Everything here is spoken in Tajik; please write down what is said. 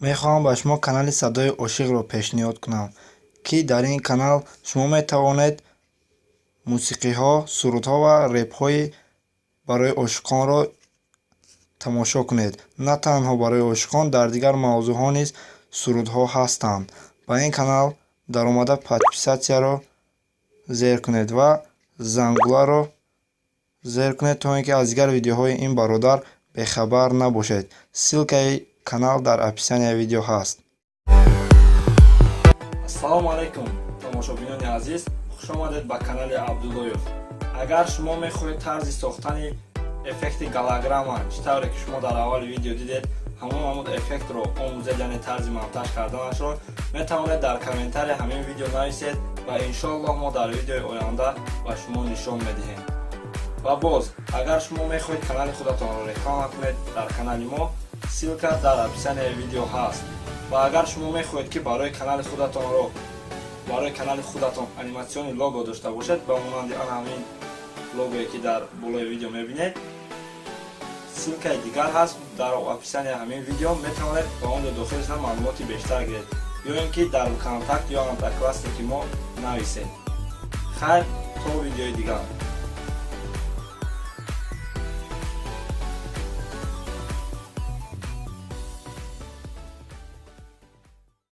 Мехоҳам ба шумо канали «Садои ошиқро» пешниҳод кунам, ки дар ин канал шумо метавонед мусиқиҳо, сурудҳо ва репҳои барои ошиқонро тамошо кунед. На танҳо барои ошиқон, дар дигар мавзӯъҳо низ сурудҳо ҳастанд. Ба ин канал даромада, подписатьсяро зер кунед ва зангуларо зер кунед, то ин ки аз дигар видеоҳои ин бародар бехабар набошед. Ссылкаи канал дар описанияи видео ҳаст. Ассалому алайкум, тамошобинони азиз, хушомадед ба канали Абдуллоев. Агар шумо мехоҳед тарзи сохтани эффекти голограмма, чӣ тавре ки шумо дар аввали видео дидед, ҳамон намуд эффектро омӯзед, яъне тарзи монтаж карданашро, метавонед дар комментария ҳамин видео нависед ва иншоаллоҳ мо дар видеои оянда ба шумо нишон медиҳем. Ва боз, агар шумо мехоҳед канали худатонро реклама кунед дар канали мо, ссылка дар описанияи видео ҳаст. Ва агар шумо мехоҳед, ки барои канали худатон аниматсиони лого дошта бошед, ба монанди ана ҳамин логое, ки дар болои видео мебинед, ссылкаи дигар ҳаст дар описанияи ҳамин видео, метавонед ба он ҷо дохил шуда, маълумоти бештар гиред ё ин ки дар Контакт ё Одноклассники мо нависед. Хайр, то видеои дигар.